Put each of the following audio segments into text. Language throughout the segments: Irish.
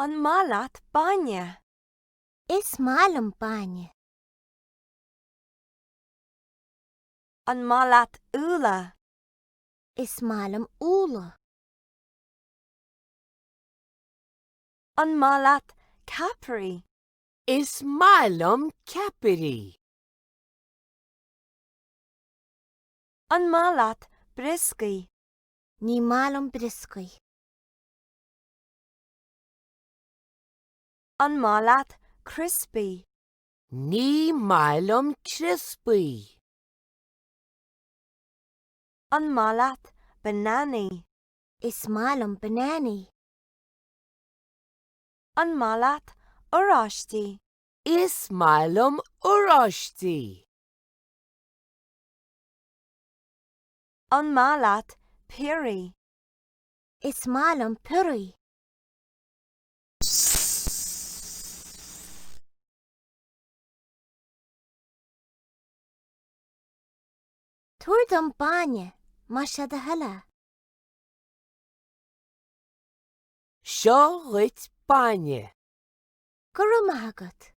An maith leat bainne? Is maith liom bainne. An maith leat úlla? Is maith liom úlla. An maith leat ceapairí? Is maith liom ceapairí. An maith leat brioscaí? Ní maith liom brioscaí. An maith leat criospaí? Ní maith liom criospaí. An maith leat bananaí? Is maith liom bananaí. An maith leat oráistí? Is maith liom oráistí. An maith leat piorraí? Is maith liom piorraí. Tabhair dom bainne, más é do thoil é. Seo dhuit bainne. Go raibh maith agat.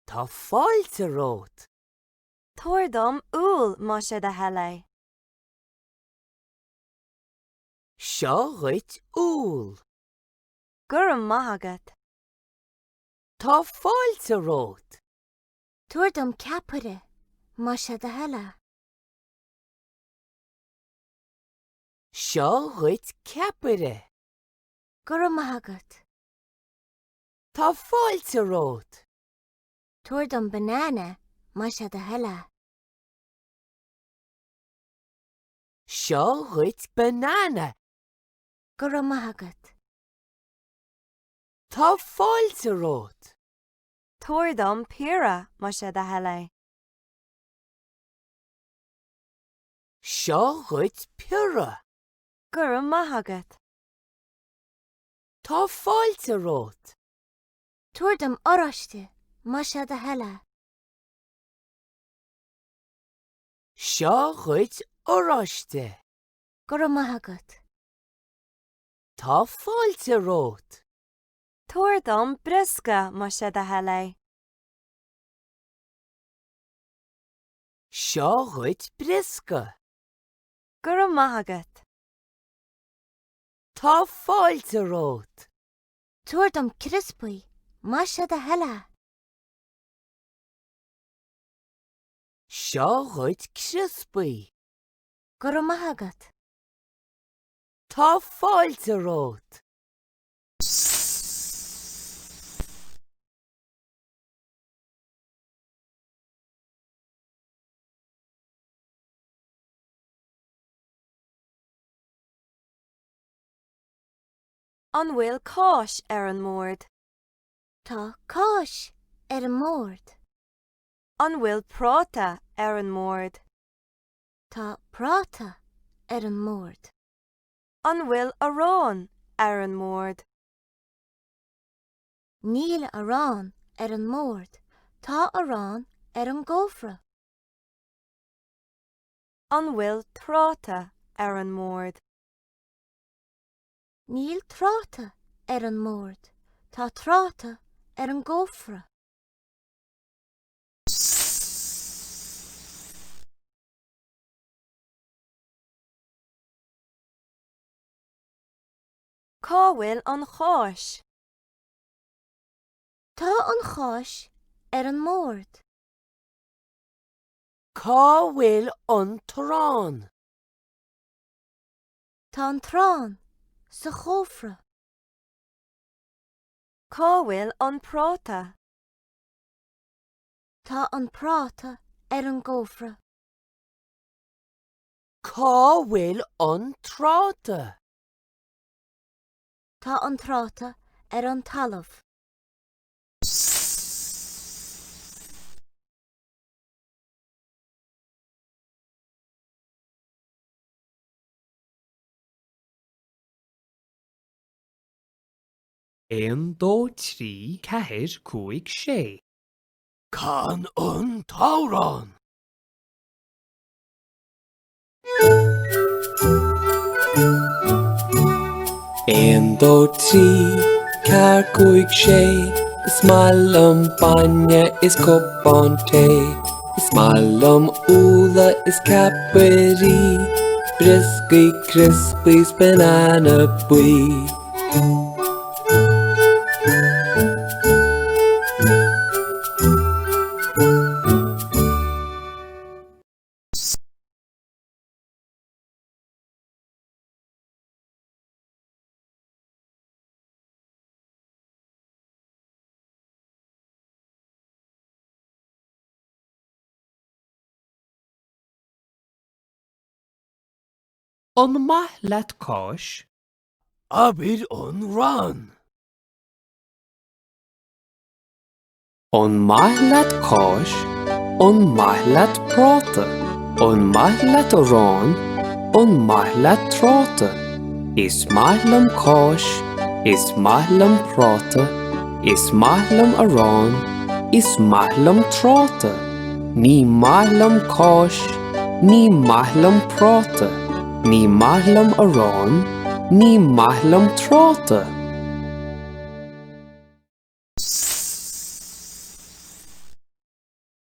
Tá fáilte romhat. Tabhair dom úll más é do thoil é. Seo dhuit úll. Go raibh maith agat. Tá fáilte romhat. Tabhair dom ceapaire, más é do thoil é. Seo dhuit ceapaire. Go raibh maith agat. Tá fáilte romhat. Tabhair dom banana, más é do thoil é. Seo dhuit banana. Go raibh maith agat. Tá fáilte romhat. Tabhair dom piorra, más é do thoil é. Seo dhuit piorra. Go raibh maith agat. Tá fáilte romhat. Tabhair dom oráiste, más é do thoil é. Seo dhuit oráiste. Go raibh maith agat. Tá fáilte romhat. Tabhair dom briosca, más é do thoil é. Seo dhuit briosca. Go raibh maith agat. Tá fáilte romhat. Tabhair dom criospaí, más é do thoil é. Seo dhuit criospaí. Go raibh maith agat. Tá fáilte romhat. An bhfuil cáis ar an mbord? Tá cáis ar an mbord. An bhfuil práta ar an mbord? Tá práta ar an mbord. An bhfuil arán ar an mbord? Níl arán ar an mbord. Tá arán ar an gcófra. An bhfuil tráta ar an mbord? Níl tráta ar an mbord. Tá tráta ar an gcófra. Cá bhfuil an cháis? Tá an cháis ar an mbord. Cá bhfuil an t-arán? Tá an t-arán sa chófra. Cá bhfuil an práta? Tá an práta ar an gcófra. Cá bhfuil an tráta? Tá an tráta ar an talamh. 1, 2, 3, 4, 5, 6. Can an t-amhrán! 1, 2, 3. 4, 5, 6 Is maith liom bainne is cupán tae Is maith liom úlla is ceapairí Brioscaí criospaí 's banana buí. An maith leat cáis? Abair an rann. An maith leat cáis? An maith leat práta? An maith leat arán? An maith leat tráta? Is maith liom cáis, is maith liom práta, is maith liom arán, is maith liom tráta. Ní maith liom cáis, ní maith liom práta, ní maith liom arán, ní maith liom tráta.